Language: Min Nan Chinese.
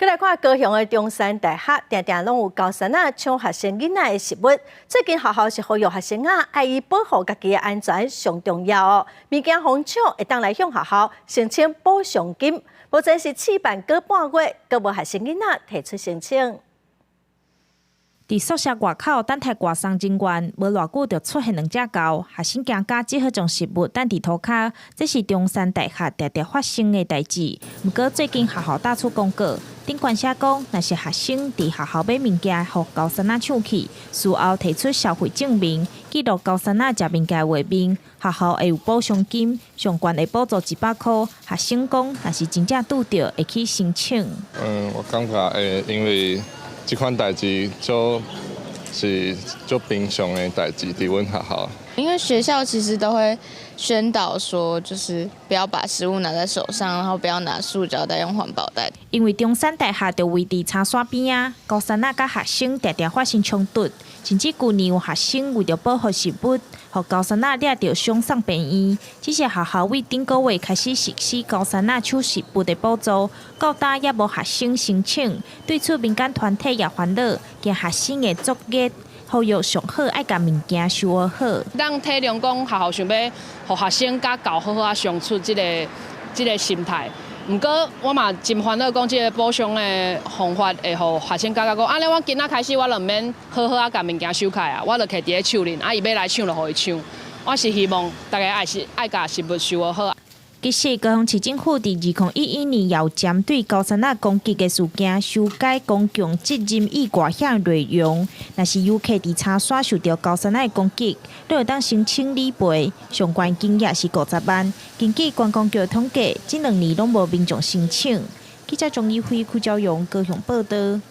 閣來看高雄的中山大學，定定攏有高山仔搶學生囡仔的食物。最近學校是呼籲學生仔愛以保護家己的安全上重要。物件予人搶，會當來向學校申請補償金。目前是試辦閣半月，閣無學生囡仔提出申請。佇宿舍外口等待外送人員，無偌久就出現兩隻猴，學生驚甲只好將食物擲佇塗跤。這是中山大學定定發生的代誌。毋過最近學校打出公告，頂懸寫講，若是學生佇學校買物件，予猴山仔搶去，事後提出消費證明，記錄猴山仔食物件的畫面，學校會有補償金，上懸會補助100箍。學生講，若是真正拄著，會去申請。我感覺會，因為這款代誌就是足平常的代誌，佇阮學校。因為學校其實都會宣導說，就是不要把食物拿在手上，然後不要拿塑膠袋，用環保袋。因為中山大學就位佇柴山邊仔，高山仔佮學生定定發生衝突，甚至舊年有學生為著保護食物，予高山仔掠著傷送病院。只是學校為頂個月開始實施高山仔搶食物的補助，到今猶無學生申請。對此民間團體也煩惱，驚學生的作業。呼籲上好愛共物件收好。咱體諒講學校想欲予學生佮猴好好仔相處，這個心態。毋過我嘛真煩惱，講這個補償的方法會予學生感覺講，按呢我今仔開始我就毋免好好仔共物件收起來啊，我就囥佇咧手裡，啊伊欲來搶就予伊搶。我是希望大家愛是愛共食物收好。其實，高雄市政府佇2011年也有針對高山仔攻擊的事件，修改公共責任意外險內容。若是遊客佇柴山受著高山仔的攻擊，攏會當申請理賠，上懸金額是50萬。根據觀光局統計，這兩年攏無民眾申請。記者鍾義輝、柯昭勇高雄報導。